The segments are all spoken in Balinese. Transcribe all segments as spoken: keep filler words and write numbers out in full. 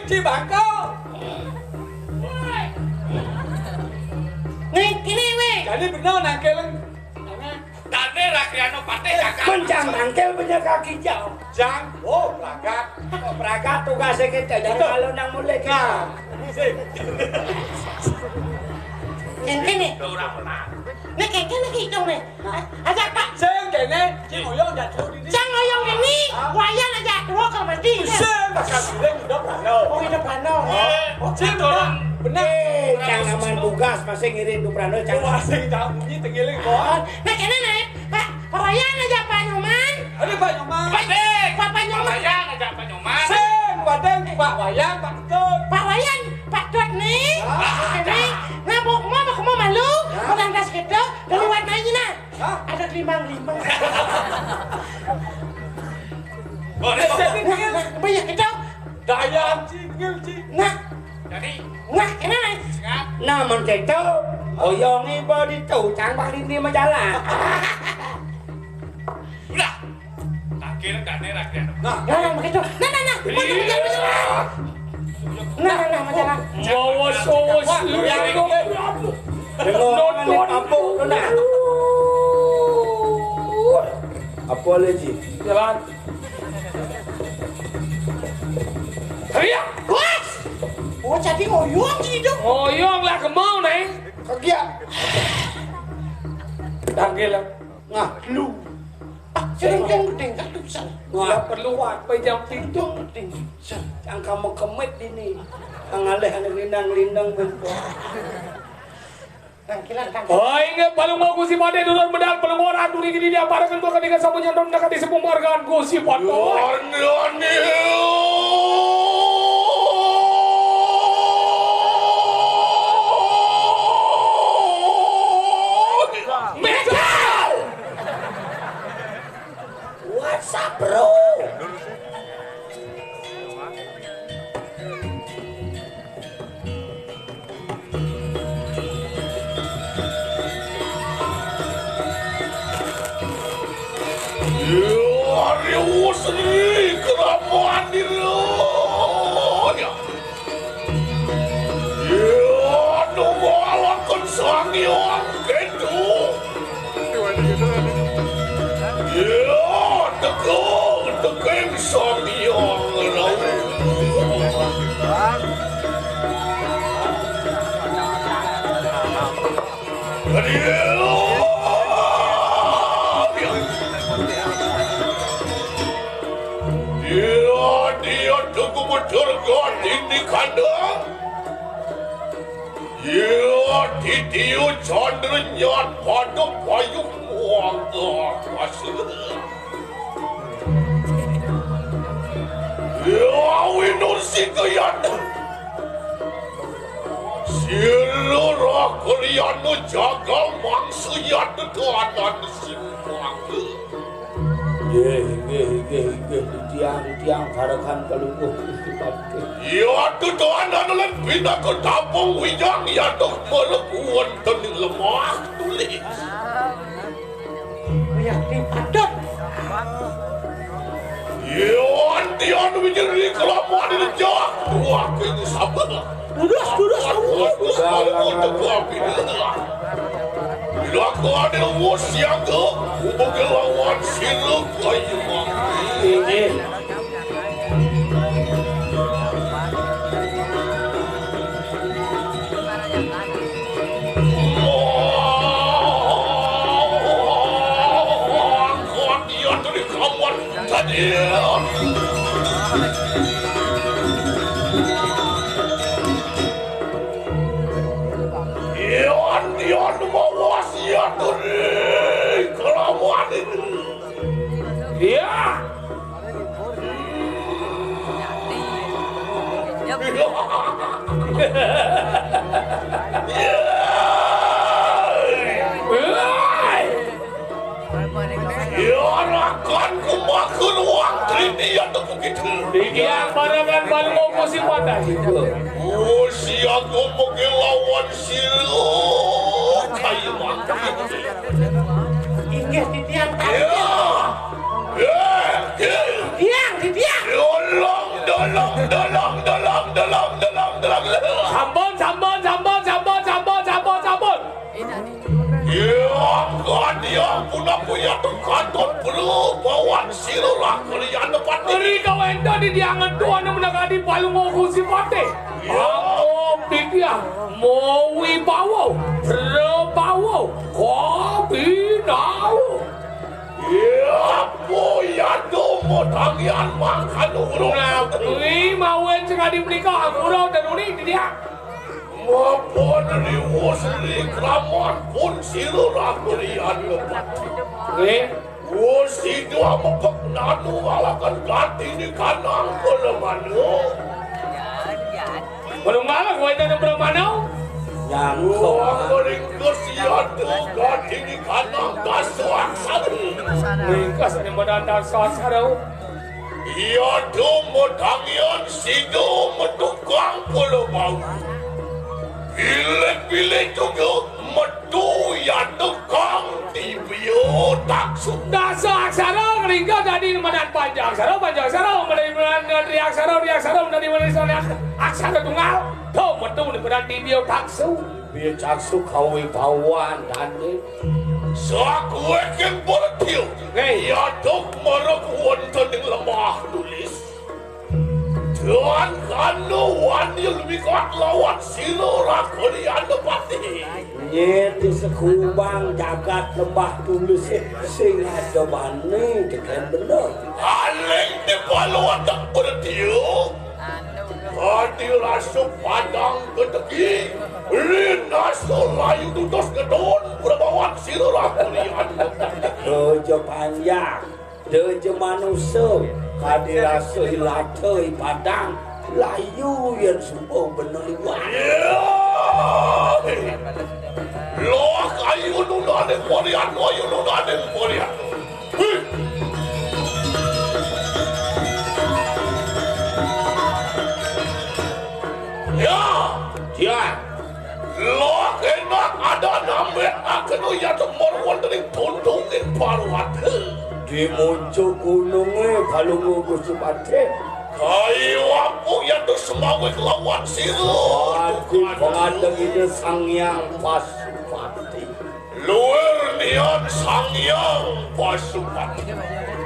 Cibangko. Nih, kene wé. Jadi bener nangkelen. Dane Rakyano Patih Kakang. Mencang nangkel punya kaki jauh. Jang, oh, pragat. Pragat tugasnya kita, jangan kalau nang mulai kita. Nah, sip. Kene nih. Ora pernah. Nih, kene nih, hidung nih. Aja, Pak. Sing kene, sing ngoyong jatuh ini. Sing ngoyong ini, wayan aja tuh kalau mati. Sing bakal bilang udah pernah. Oh, udah pernah. Oh, sing bener. Bener. Eh, yang namanya tugas masih ngirim tuh pernah, Cang. Wah, sing tahu ini tengiling, Bos. Nah, kene nih, Pak. Pak wayan aja Pak Nyoman. Aduh, Pak Nyoman. Pak, Pak Nyoman. Pak wayan aja Pak Nyoman. Sing, wadeng, Pak Wayan, Pak Ketut. Pak wayan, Pak Tut nih. Ah. Ini, nah, mau, mau, mau malu, mau lantas gitu, dari warnanya, nah. Hah? Ada gelimang-gelimang. Boleh, boleh. Nah, nah, banyak itu. Daya cingil, cing. Nah. Jadi. Nah, kenapa? Nah, menceto, oyongi bodi tuh, cang paling di majalah. Udah. Tangkil gane rakyat. Nah, nah, nah, begitu. Nah, nah, nah. Betul, betul, betul. Nah, nah, nah, majalah. Mawas, mawas, lihat dong. Dengar, nonton. Apa lagi? Jalan. Teriak. Wah. Oh, jadi ngoyong gitu. Ngoyong lah, kembang, Neng. Kerja. Tangkil lah. Nah, lu. Sing dong gedeng kan tulisan. Wah, perlu apa jam pitu? Gedeng tulisan. Yang kamu kemit ini. Yang alih anu lindang-lindang bentuk. Nang kilan kan. Oh, inggih, palungguh Gusti Patih, dulur medal, palungguh Ratu niki diaparaken kula ketika sampun nyandhong dekat di sepung penghargaan Gusti Patih. Metal! What's up, bro? Arius ni keramuan diri. Ya, nunggu alakon Sang Hyang Ketu. Ya, teka, teka Sang Hyang Rauh. Dia, dia tunggu betul di kandang. Ya, titiyu candra nyat pada payung muangga kuasa. Ya, winur sikayat. Sira rakuliana jagal mangsa yat tuanan simangga. Inggih, inggih, inggih, inggih, titiang, titiang karekan kalungguh Gusti Patih. Ya, tutuanan lan pinaka tapung wijang yatuh melebu wonten ing lemah tulis. Wiyati patut. Ya, tian wijiri kelaman dijak. Wah, ini sabar. Durus, durus, durus, durus. Lakone wus siaga, ubege lawan sira kaya mangke. Inggih. Angkon iya tuli kawan. Tadi. Ion, ion, mawas iya tuli kelawan ini. Iya. Iya. Iya. Ya, rakan kumakan wang triti ya tepuk itu. Iki yang barengan balmo musim patah. Oh, siaga mengelawan sila kayu mati. Inggih titiang. Ya. Ya, ya. Titiang, titiang. Ya Allah. Dolong, dolong, dolong, dolong, dolong, dolong. Sampun, sampun, sampun, sampun, sampun, sampun, sampun. Ya, kadiang punapa ya Gatot Bala bawan sira Ragriana Pati. Rika wénten di diangan tuan menegadi palungguh Gusti Patih. Ya. Aku pikir mawibawa, prabawa, kabinawa. Ya, apa ya tu modang yan mangkana urung. Nah, kuwi mawon sing adi menika aku ora tenuni dia. Mapun riwus ri kraman pun sira Ragriana Pati. Nggih. Wus sida mepek nanu ngalaken gati di kanang kula manuk. Kula malah kowe nang kula manuk. Yang wah, kok ringkes ya tu gati di kanang dasa aksara. Ringkes ni modal dasa aksara. Iya, dumun tangian sida metu kang kula bau. Pilih-pilih juga metu ya tukang tibio taksu. Dasa aksara ngeringga dadi madan panca aksara, panca aksara menjadi madan tri aksara, tri aksara menjadi madan aksara tunggal. Tuh metu ni madan tibio taksu. Biyo caksu kawibawan, Dandi. Sakuwé kén Bretya. Hei. Yaduk marek wonten ing lemah tulis. Tuan kanu wani lumikat lawan sira Ragriana Pati. Nyé di sekubang jagat lemah tulis sing ada bani tekén bener. Aling di palu watak Bretya. Kadi rasa padang keteki, linasa layu tutus gedon prabawan sira Ragriana. Raja panjang, raja manusa, kadi rasa ilata i padang, layu yén suba bener liwat. Ya. Loh, ayu nunane porian, ayu nunane porian. Ya. Ya. Loh, enak ada nambet akenu ya temor wonten ing tundunging parwata. Di muncuk gununge Palungguh Gusti Patih. Kayu ampun ya tu semawe kelawan sira. Aduh, pengadeng Ida Sang Hyang Pasupati. Luwir niat Sang Hyang Pasupati.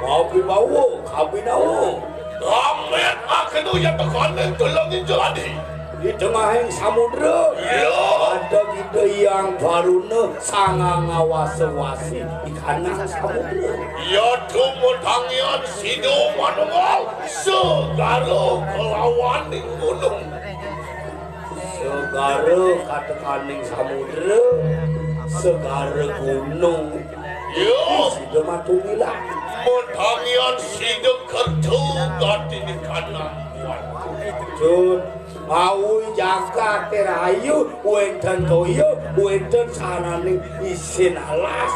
Mawibawa, kabinawa. Amit akenu ya tekaning deleng injeladi. Di tengahing samudra. Iya. Ada Ida Hyang Baruna sanga ngawasa-wasi di kanang samudra. Ya tumutangian sida manunggal segara kelawaning gunung. Segara katekaning samudra, segara gunung. Yo. Sida matungilan. Modhangian sida kerta gati di kanang. Tut, mawi jagate rahayu, wénten toya, wénten sananing isin alas.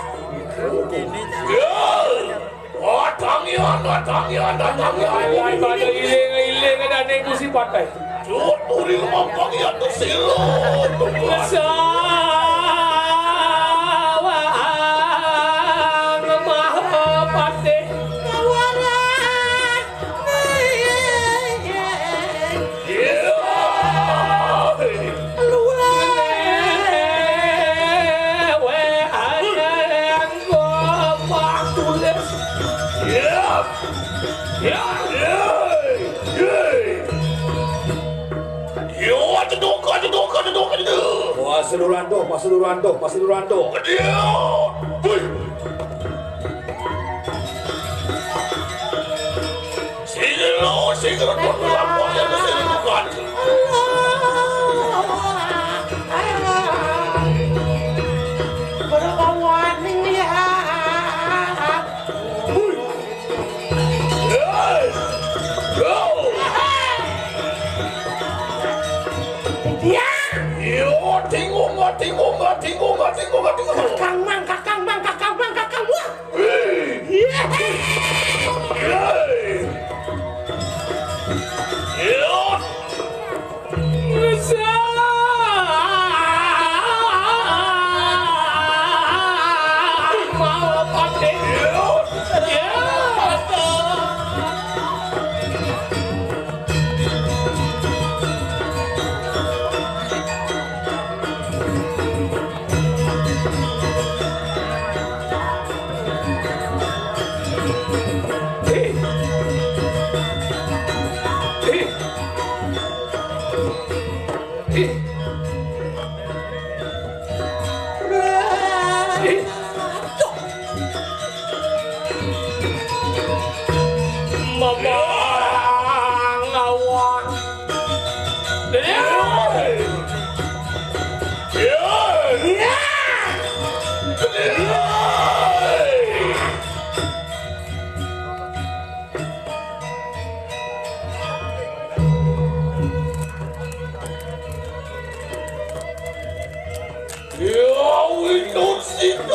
Yo. Datangian, datangian, datangian. Ay, ay, pada iling-iling dane Gusti Patih. Tuturi lemah pangian sila. Sawang Mahapatih. Kawaran. Iya. Wah, seluruhan tuh, pas seluruhan tuh, pas seluruhan tuh. Sing elo, sing elo, lampah ya, sing elo, kan. Berkawaning ya. Hui. Hei. Yo. Dia. Yo, tingung, tingung, tingung, tingung, tingung. Kakang mang, kakang mang, kakang mang, kakang. Wah.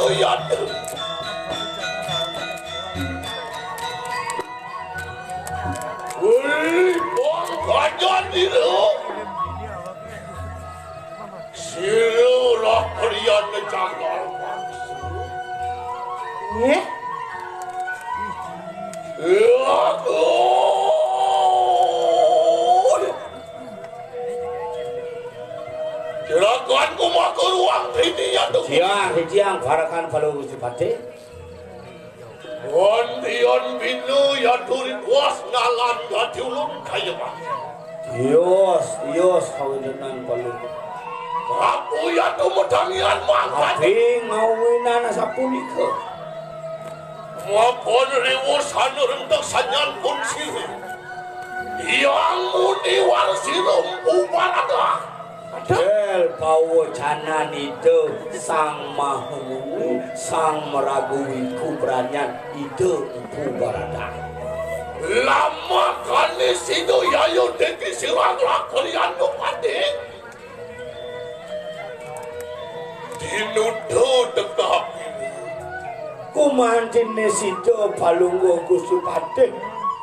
Yatu. Wih, bang kajan dina. Sira lah kalian jagal bangsa. Nggih. Aku. Juragan Kumaku ruang ini ya tu. Tiang, tiang, parakan Palungguh Gusti Patih. Wan tian bina ya turi kuas nalan ya tiulun kaya mah. Tios, tios kawinan Palungguh. Prabu ya tu medangian mangkat. Tapi ngawinan sapunika. Mapan riwus anu rentek sanyan pun sirih. Yang muni warsira Mpu Barada. Del pawacanan Ida Sang Mahamuni, Sang Maraga Wiku Branyan Ida Mpu Barada. Lamakane sida yayu dadi sirang lakon yanu pati. Tinuda tetapi. Kumantine sida Palungguh Gusti Patih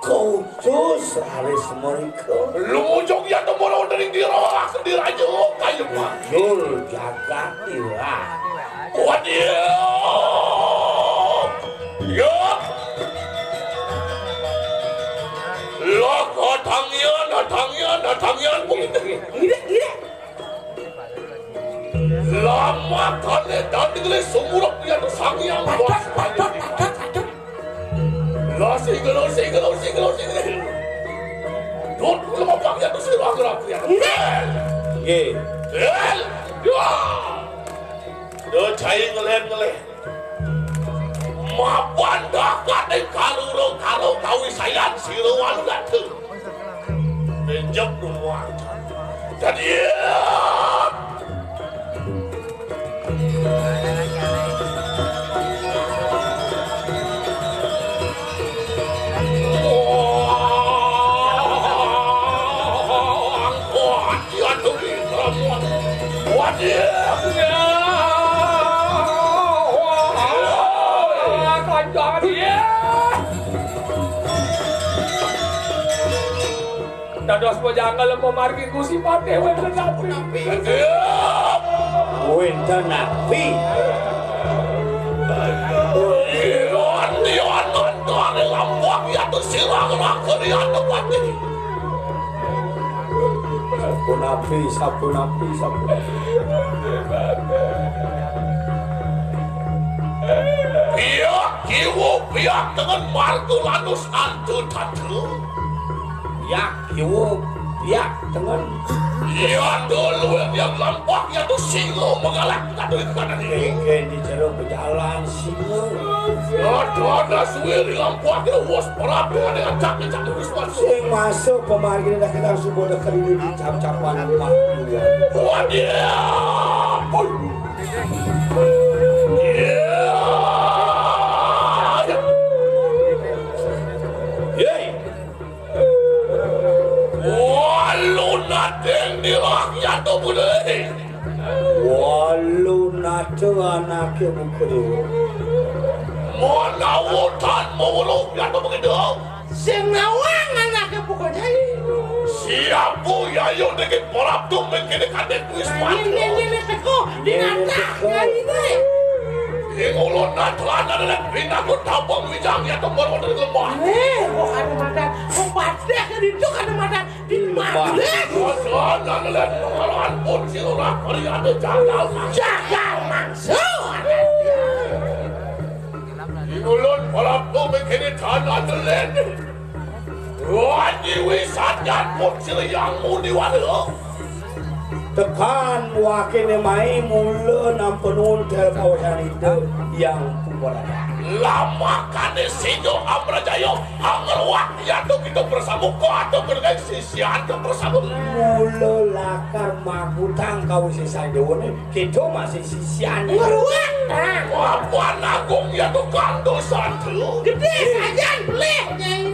kautus raris mrika. Lumujung ya temurun dening dira, diraja kaya mah. Jul jagat ira. Waduh. Ya. Lah, katangian, katangian, katangian. Ngire, ngire. Lamakane dadi gelis sumurup ya tu Sang Hyang Widi. Lah, sing gelo, sing gelo, sing gelo, sing gelo. Dut lemapang ya tu sira gerak ya. Nggih. Nggih. Bel. Ya. Duh, cai ngeleh-ngeleh. Mapan dakane kaluro karo kawisayan sira walu datu. Benjep nuwang. Dadi. Wah, ya, ya, ya. Wah, kancane. Dados pejanggal pamargi Gusti Patih wenten napi? Wenten napi? Ion, ion, nonton lampah ya tu sirang lakon ya tu pati. Sapunapi, sapunapi, sapunapi. Pihak kiwa, pihak tengen marga lanus antu tatu. Pihak kiwa, pihak tengen. Iya dulu yang lampah ya tu singo mengalak tatu di kanan ini. Kengken di jero pejalan singo. Ada suwiri lampah ya was perap dengan acak-acak terus masuk. Sing masuk pamargine dah kita subuh dah keri di cap-capan rumah. Waduh. Iya. Yei. Walu nadeng di rakyat to budhe. Walu nada anake buka dewa. Manawa tan mawruh ya to begitu. Sing nawang anake buka jai. Siapu yayu dikit porap tu mengkene kadek wis mati. Ini, ini, ini teko, dinata, nyai ini. Ing ulun natlan adalah binaku tabang wijang ya tembor wonten lemah. Eh, kok ada madan, kok padek ya ditu ada madan, di madan. Kodonan adalah pengaruhan pun si lurah periade jagal. Jagal mangsa. Ing ulun palaku mikiri tanah delen. Wanyi wisat nyatmut sira yang muni wara. Tekan wakene mai mula nampenun tel pawasan ida yang pumorada. Lamakane sida Amrajaya angruat yatu kita bersama ko atau bergai sisian tu bersama. Mula lakar magutang kawisesan dewane, kita masih sisian. Ngruat. Papan agung yatu kandosan tu. Gede sajan pelih, Nyai.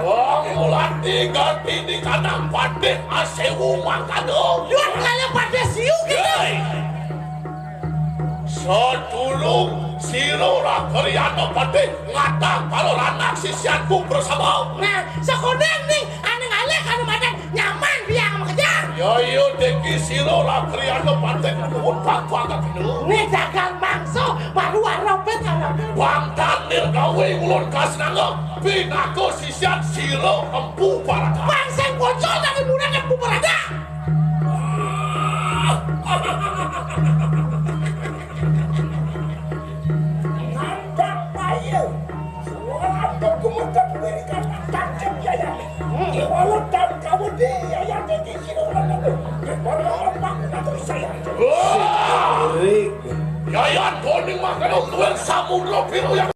Oh, mulati ganti di kata Padé Aséwu mangkana. Yun, lala Padé Siu Sadulung sira Ragriyana Patih ngatang para ranak sisyanku bersama. Nah, sakoning ning ane ngalih anu madan nyaman biang makejang. Ya iya deki sira Ragriyana Patih nuwun bang bangga kena. Nih dagang mangsa baru arepet anak. Bang tanir gawe ulun kasnanga pinaka sisyan sira Empu Barada. Bang sing bocor dari murah Empu Barada. Ngandak payu. Suara bergumutan wirikan tangkep yayane. Iwala dan kawudi yayane di sini orang itu. Di bawah ombak natu saya. Wah! Yayan Boning Makana tuwin samudra biru yang